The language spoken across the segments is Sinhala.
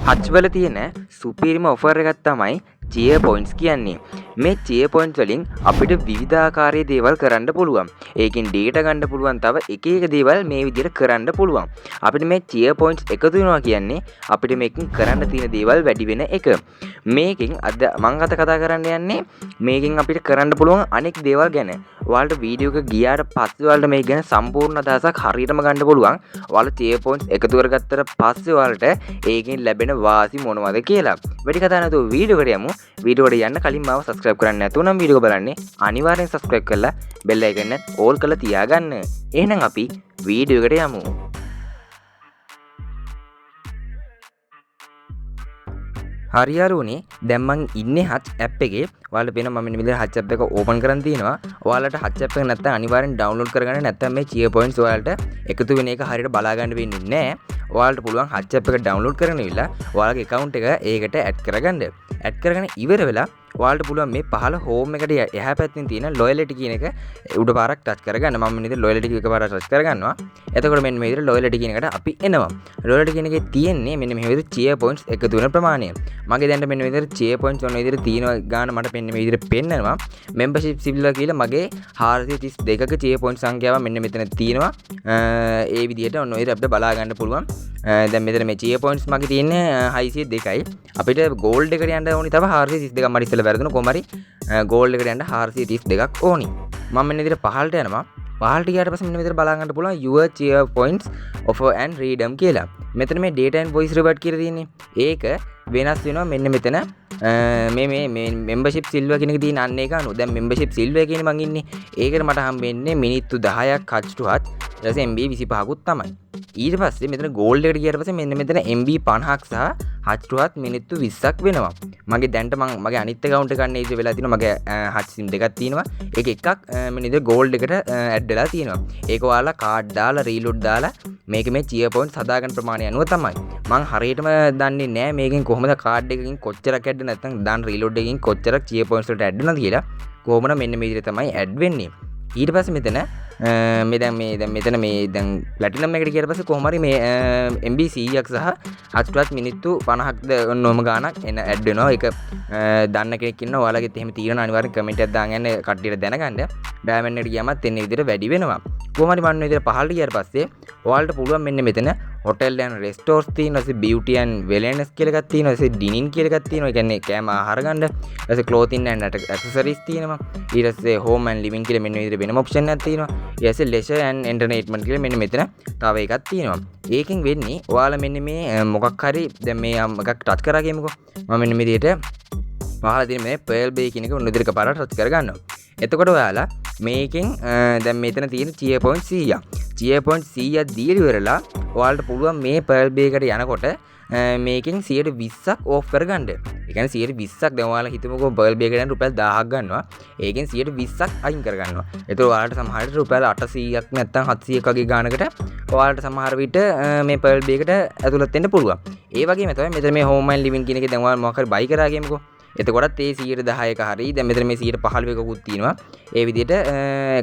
හච් වල තියෙන සුපිරිම ඔෆර් එකක් තමයි චියර් පොයින්ට්ස් කියන්නේ. මේ චියර් පොයින්ට්ස් වලින් අපිට විවිධාකාරයේ දේවල් කරන්න පුළුවන්. ඒකෙන් ඩේටා ගන්න පුළුවන්, තව එක එක දේවල් මේ විදිහට කරන්න පුළුවන්. අපිට මේ චියර් පොයින්ට්ස් එකතු වෙනවා කියන්නේ අපිට මේකෙන් කරන්න තියෙන දේවල් වැඩි වෙන එක. මේකෙන් අද මං අද කතා කරන්න යන්නේ මේකෙන් අපිට කරන්න පුළුවන් අනෙක් දේවල් ගැන. ඔයාලට වීඩියෝ එක ගියාට පස්සේ ඔයාලට මේක ගැන සම්පූර්ණ අදහසක් හරියටම ගන්න පුළුවන්. ඔයාලා චියර් පොයින්ට්ස් එකතු කරගත්තට පස්සේ ඔයාලට ඒකෙන් ලැබෙන වාසි මොනවද කියලා. වැඩි කතා නැතුව වීඩියෝ එකට යමු. වීඩියෝ එකට යන්න කලින් මාව සබ්ස්ක්‍රයිබ් කරන්න නැතුව නම් වීඩියෝ එක බලන්නේ අනිවාර්යෙන් සබ්ස්ක්‍රයිබ් කරලා බෙල් අයිකන් එකත් ඕල් කරලා තියාගන්න. එහෙනම් අපි වීඩියෝ එකට යමු. හරි යාළුවනේ, දැන් මං ඉන්නේ හච් ඇප් එකේ. ඔයාලට පේනවා මම මෙන්න මෙතන හච් ඇප් එක ඕපන් කරන් තියෙනවා. ඔයාලට හච් ඇප් එක නැත්තම් අනිවාර්යෙන් ඩවුන්ලෝඩ් කරගන්න, නැත්තම් මේ චියර් පොයින්ට්ස් ඔයාලට එකතු වෙන එක හරියට බලා ගන්න වෙන්නේ නෑ. ඔයාලට පුළුවන් හච් ඇප් එක ඩවුන්ලෝඩ් කරගෙන ඉවිල්ලා ඔයාලගේ ඇකවුන්ට් එක ඒකට ඇඩ් කරගන්න. ඇඩ් කරගෙන ඉවර වෙලා ඔයාලට පුළුවන් මේ පහළ හෝම් එකට එහා පැත්තෙන් තියෙන ලොයලිටි කියන එක උඩ පාරක් ටච් කරගන්න. මම මෙන්න විදිහට ලොයලිටි එක පාරක් ටච් කරගන්නවා. එතකොට මෙන්න මේ විදිහට ලොයලිටි කියන එකට අපි එනවා. ලොයලිටි කියන එකේ තියෙන්නේ මෙන්න මේ විදිහට චියර් පොයින්ට්ස් එකතු වෙන ප්‍රමාණය. මගේ දැනට මෙන්න මේ විදිහට චියර් පොයින්ට්ස් ඔන්න විදිහට තියෙන ගාන මට මෙන්න මේ විදිහට පෙන්නනවා. මෙම්බර්ෂිප් සිල්වර් කියලා මගේ 432ක චියර් පොයින්ට් සංඛ්‍යාව මෙන්න මෙතන තියෙනවා. ඒ විදිහට ඔන්න ඔය විදිහට අපිට බලා ගන්න පුළුවන්. දැන් මෙතන මේ චියර් පොයින්ට්ස් මගේ තියෙන්නේ 602යි. අපිට ගෝල්ඩ් එකට යන්න ඕනි තව 432ක්. මට ඉස්සෙල්ලා වැරදුණා. කොහොම හරි ගෝල්ඩ් එකට යන්න 432ක් ඕනි. මම මෙන්න විදිහට පහළට යනවා. පහළට ගියාට පස්සේ මෙන්න මෙතන බලා ගන්න පුළුවන් your cheer points offer and redeem කියලා. මෙතන මේ data and voice reward කියලා තියෙන්නේ. ඒක වෙනස් වෙනවා මෙන්න මෙතන මේ මේ මේ මෙම්බර්ෂිප් සිල්වර් කියන එක තියෙන අන්න ඒක අනුව. දැන් මෙම්බර්ෂිප් සිල්වර් කියන්නේ මං ඉන්නේ. ඒකට මට හම්බෙන්නේ මිනිත්තු 10ක් හච් ටු හච්, ඊට පස්සේ MB 25කුත් තමයි. ඊට පස්සේ මෙතන ගෝල්ඩ් එකට ගියාට පස්සේ මෙන්න මෙතන MB 50ක් සහ හච් ටු හච් මිනිත්තු 20ක් වෙනවා. මගේ දැන්ට මං මගේ අනිත් ඇකවුන්ට් එක ගන්න ඉතින් වෙලා තියෙනවා. මගේ හච් සිම් දෙකක් තියෙනවා. ඒක එකක් මෙන්න ඉතින් ගෝල්ඩ් එකට ඇඩ් වෙලා තියෙනවා. ඒක ඔයාලා කාඩ් දාලා රීලෝඩ් දාලා මේක මේ චියර් පොයින්ට්ස් හදාගන්න ප්‍රමාණය අනුව තමයි. මං හරියටම දන්නේ නෑ මේකෙන් කොහොමද කාඩ් එකකින් කොච්චරක් ඇඩ් නැත්නම් දාන රීලෝඩ් එකකින් කොච්චරක් චියර් පොයින්ට්ස් වලට ඇඩ් වෙනවද කියලා. කොහොමද මෙන්න මේ විදිහට තමයි ඇඩ් වෙන්නේ. ඊට පස්සේ මෙතන මේ දැන් මේ දැන් මෙතන මේ දැන් ප්ලැටිනම් එකට ගියාට පස්සේ කොහොම හරි මේ MB 100ක් සහ හච් ටු හච් මිනිත්තු 50ක්ද ඔන්න ඔහම ගාණක් එන ඇඩ් වෙනවා. ඒක දන්න කෙනෙක් ඉන්නවා. ඔයාලගෙත් එහෙම තියෙනවා අනිවාර්යෙන් කමෙන්ට් එකක් දාන්න යන්න කට්ටියට දැනගන්න. ඩයමන්ඩ් එකට ගියාමත් එන්නේ විදිහට වැඩි වෙනවා. කොහොම හරි මම මේ විදිහට පහළට ගියාට පස්සේ ඔයාලට පුළුවන් මෙන්න මෙතන හොටෙල් ඇන්ඩ් රෙස්ටෝරන්ට්ස් තියෙනවා. ඊට පස්සේ බියුටි ඇන්ඩ් වෙල්නස් කියලා එකක් තියෙනවා. ඊට පස්සේ ඩිනින් කියලා එකක් තියෙනවා. ඒ කියන්නේ කෑම ආහාර ගන්න. ඊට පස්සේ ක්ලෝතින් ඇන්ඩ් ඇක්සසරිස් තියෙනවා. ඊට පස්සේ හෝම් ඇන්ඩ් ලිවිං කියලා මෙන්න මේ විදිහට වෙනම ඔප්ෂන් එකක් තියෙනවා. ඊට පස්සේ ලෙෂර් ඇන්ඩ් එන්ටර්ටේන්මන්ට් කියලා මෙන්න මෙතන තව එකක් තියෙනවා. ඒකෙන් වෙන්නේ ඔයාලා මෙන්න මේ මොකක් හරි දැන් මේ එකක් ටච් කරා කියමුකෝ. මම මෙන්න මේ විදිහට පහළ තියෙන මේ පර්ල් බේ කියන එක ඔන්න විදිහට එකපාරට ටච් කරගන්නවා. එතකොට ඔයාලා මේකෙන් දැන් මෙතන තියෙන චියර් පොයින්ට් 100ක්. චියර් පොයින්ට් 100ක් දීලා ඉවරලා ඔයාලට පුළුවන් මේ පර්ල් බේ එකට යනකොට මේකෙන් 20%ක් ඕෆ් කරගන්න. ඒ කියන්නේ 20%ක් දැන් ඔයාලා හිතමුකෝ පර්ල් බේ එකට යන රුපියල් 1000ක් ගන්නවා. ඒකෙන් 20%ක් අයින් කරගන්නවා. එතකොට ඔයාලට සමහර විට රුපියල් 800ක් නැත්නම් 700ක් වගේ ගානකට ඔයාලට සමහර විට මේ පර්ල් බේ එකට ඇතුළත් වෙන්න පුළුවන්. ඒ වගේම තමයි මෙතන මේ හෝම් ඇන්ඩ් ලිවිං කියන එකේ දැන් ඔයාලා මොකක් හරි බයි කරා කියමුකෝ. එතකොටත් ඒ 10%ක හරි දැන් මෙතන මේ 15%කකුත් තියෙනවා. ඒ විදිහට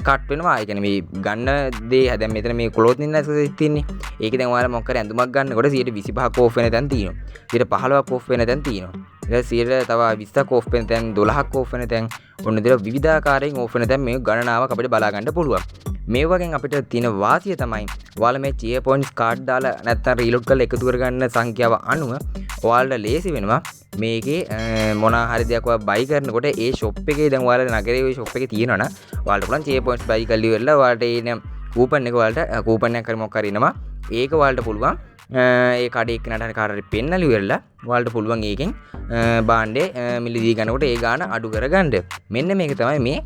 කට් වෙනවා. ඒ කියන්නේ මේ ගන්න දේ දැන් මෙතන මේ ක්ලෝතින් ඇක්සසරිස් තියෙන්නේ. ඒකේ දැන් ඔයාලා මොකක් හරි ඇඳුමක් ගන්නකොට 25%ක් ඕෆ් වෙන තැන් තියෙනවා. 15%ක් ඕෆ් වෙන තැන් තියෙනවා. ඊට පස්සේ තව 20ක් ඕෆ් වෙන තැන්, 12ක් ඕෆ් වෙන තැන්, ඔන්න විදිහට විවිධාකාරයෙන් ඕෆ් වෙන තැන් මේ ගණනාවක් අපිට බලා ගන්න පුළුවන්. මේ වගේ අපිට තියෙන වාසිය තමයි ඔයාලා මේ චියර් පොයින්ට්ස් කාඩ් දාලා නැත්තම් රීලෝඩ් කරලා එකතු කරගන්න සංඛ්‍යාව අනුව ඔයාලට ලේසි වෙනවා මේකේ මොනා හරි දෙයක් ඔයා බයි කරනකොට ඒ ෂොප් එකේ දැන් ඔයාලා නගරේ ඔය ෂොප් එකේ තියෙනවා නම් ඔයාලට පුළුවන් චියර් පොයින්ට්ස් බයි කරලා ඉවරලා ඔයාලට එන කූපන් එක ඔයාලට කූපන් එකක් හරි මොකක් හරි එනවා. ඒක ඔයාලට පුළුවන් ඒ කඩේ එක්කනට හරි කාට හරි පෙන්නලා ඉවරලා ඔයාලට පුළුවන් ඒකෙන් භාණ්ඩේ මිලදී ගන්නකොට ඒ ගාන අඩු කරගන්න. මෙන්න මේක තමයි මේ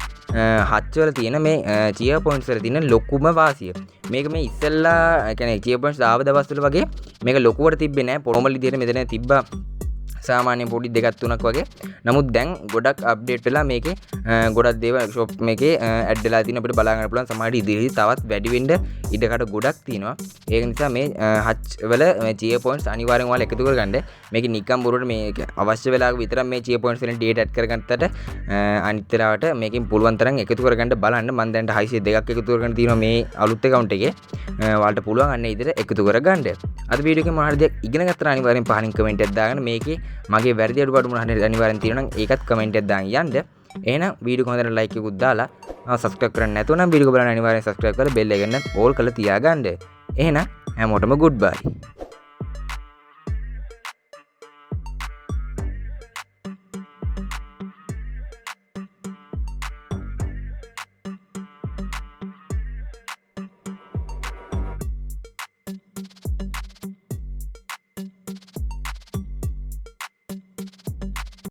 හච් වල තියෙන මේ චියර් පොයින්ට්ස් වල තියෙන ලොකුම වාසිය. මේක මේ ඉස්සෙල්ලා ඒ කියන්නේ චියර් පොයින්ට්ස් ආව දවස්වල වගේ මේක ලොකුවට තිබ්බේ නෑ. නෝමල් විදිහට මෙතන තිබ්බා. සාමාන්‍ය පොඩි දෙකක් තුනක් වගේ. නමුත් දැන් ගොඩක් අප්ඩේට් වෙලා මේකේ ගොඩක් දේවල් ෂොප් මේකේ ඇඩ් වෙලා තියෙනවා අපිට බලා ගන්න පුළුවන්. සමහරවිට ඉදිරියේදී තවත් වැඩි වෙන්න ඉඩකඩ ගොඩක් තියෙනවා. ඒක නිසා මේ හච් වල මේ චියර් පොයින්ට්ස් අනිවාර්යෙන් ඔයාලා එකතු කරගන්න. මේක නිකන් බොරුවට මේ අවශ්‍ය වෙලාවක විතරක් මේ චියර් පොයින්ට්ස් වලින් ඩේටා ඇඩ් කරගත්තට අනිත් වෙලාවට මේකෙන් පුළුවන් තරම් එකතු කරගන්න බලන්න. මම දැන් 602ක් එකතු කරගෙන තියෙනවා මේ අලුත් ඇකවුන්ට් එකේ. ඔයාලට පුළුවන් අන්න ඒ විදිහට එකතු කරගන්න. අද වීඩියෝ එකෙන් මොන හරි දෙයක් ඉගෙන ගත්තා නම් අනිවාර්යෙන් පහලින් කමෙන්ට් එකක් දාගන්න. මේකේ මගේ වැරදි අඩුපාඩු මොන හරි අනිවාර්යෙන් තියෙනවා නම් ඒකත් කමෙන්ට් එකක් දාන්න යන්න. එහෙනම් වීඩියෝ එක හොඳට ලයික් එකකුත් දාලා, සබ්ස්ක්‍රයිබ් කරන්න නැතුව නම් වීඩියෝ එක බලන්න අනිවාර්යෙන් සබ්ස්ක්‍රයිබ් කරලා බෙල් එක ඕල් කරලා තියාගන්න. එහෙනම් හැමෝටම ගුඩ් බයි.